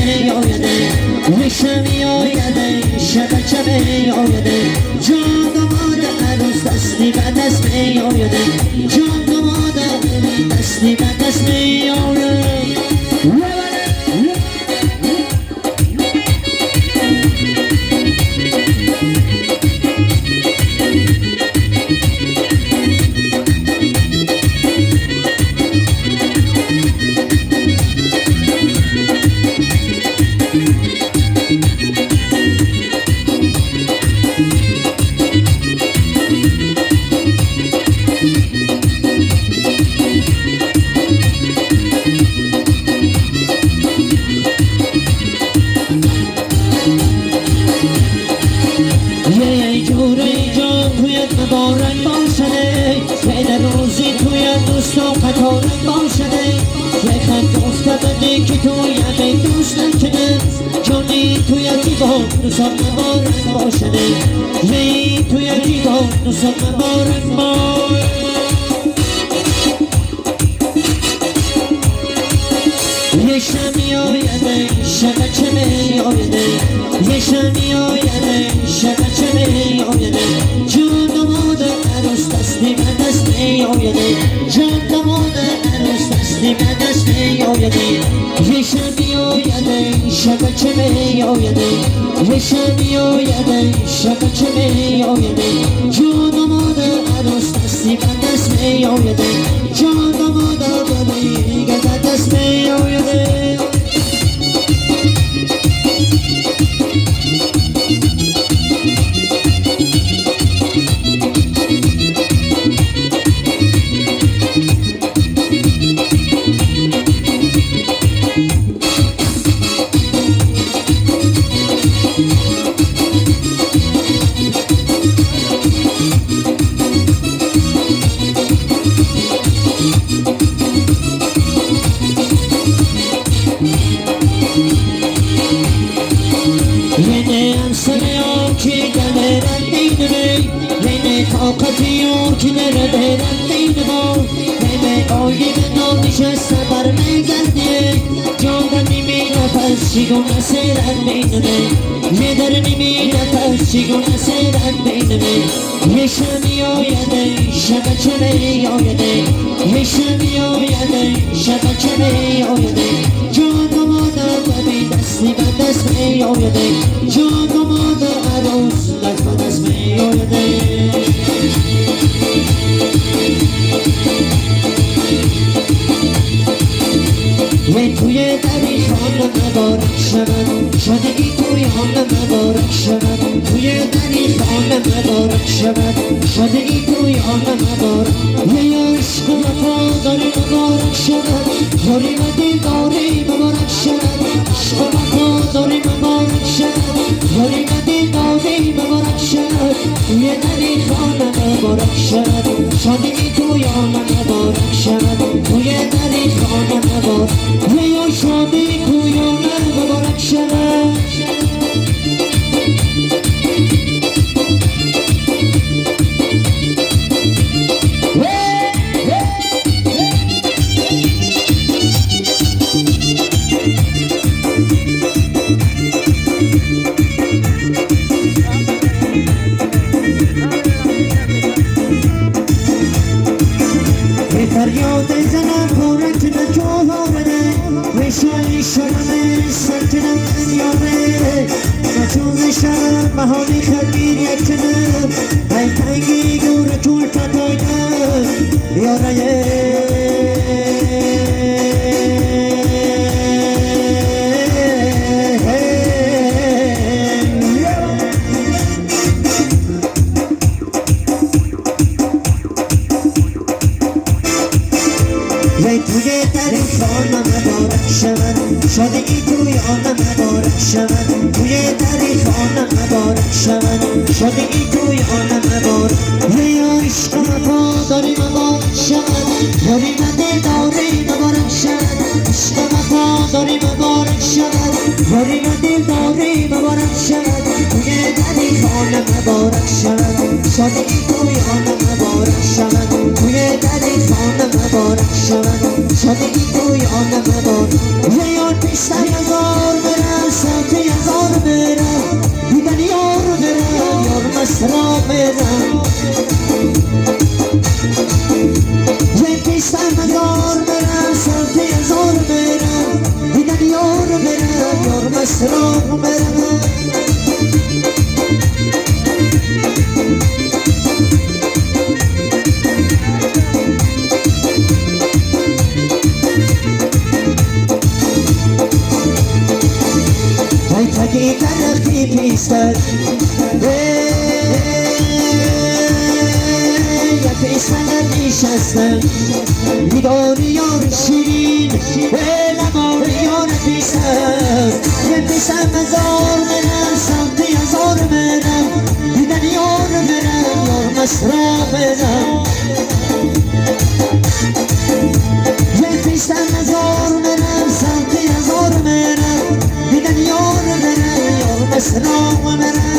میآیده یه میآیده شب چه میآیده جان داماد عروس دستی به دست میآیده جان داماد دستی به دست میآیده. که توی همه دوست نکنه جانی توی دیوان دوستان مبارک باشده یه توی دیوان دوستان مبارک باش. یه شب میآیده شب چه میآیده یه شب میآیده شب چه میآیده جان داماد عروس دستی به دست میآیده جان داماد عروس دستی به دست میآیده یه شب میآیده شب چه میآیده یه شب میآیده شب چه میآیده جان داماد عروس دستی به دست میآیده جان داماد به دست میآیده. چگونه سیرت بینمه یه در نیمی نفس چگونه سیرت بینمه یه شب میآیده شب چه میآیده یه شب میآیده شب چه میآیده جان داماد ببین دستی به دست میآیده جان داماد عروس دست به دست میآیده. یه توی دری خانه مبارک شود شده ای توی آن مبارک شود توی دری خانه مبارک شود شده ای توی آن مبارک یه عشق و وفاداری مبارک شود یاری و دلداری مبارک شود عشق و وفاداری مبارک شود یاری و دلداری مبارک شود توی دری خانه مبارک شود شده ای توی آن مبارک شود توی دری خانه مبارک یه شادی توی آن مبارک شود. فریاد زنم پورک نکوه ریشای شدن سرکنم یاره نچوز شرم بهانی خبیر یکنم ای تنگی گور طول فتایدم یاره توی دری خانه مبارک شود شده ای توی آن مبارک شود توی دری خانه مبارک شود شده ای توی آن مبارک یه عشق وفاداری مبارک شود یاری و دلداری مبارک شود عشق وفاداری مبارک شود یاری و دلداری مبارک شود توی دری خانه مبارک شود شده ای توی آن مبارک شود توی دری خانه مبارک شود شده ای توی آن مبارک یه یار پیشتر یزار. برم یه پیشتم مزار برم سمت هزار برم دیدن یار برم یار مسراغ برم ای تگی درختی پیستر یا پیستر نشستم دیدار یار شیرین لبان یار پیستر یه پیستر مزار برم سمت هزار برم دیدن یار برم یار مسرا برم یه پیستر مزار برم سمت هزار برم دیدن یار برم یار مسرا برم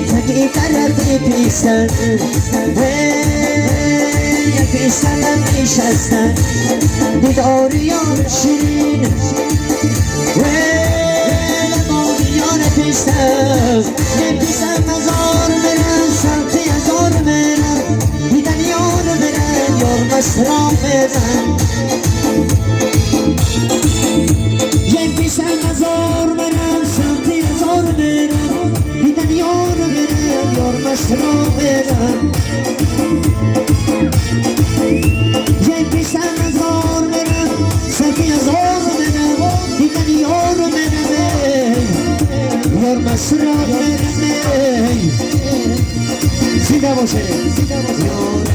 تگی درختی پیستن یا پیستنم نشستن دیدار یار شیرین لبان یار پیستن یه پیستن مزار برم سمت هزار برم دیدن یار برم یار مسرا برم یه پیستن مزار برم سمت هزار برم دیدن یار برم یار مسرا برم یه پیشم هزار برم سمت هزار برم دیدن یار برم یار مسرا برم زنده باشه یار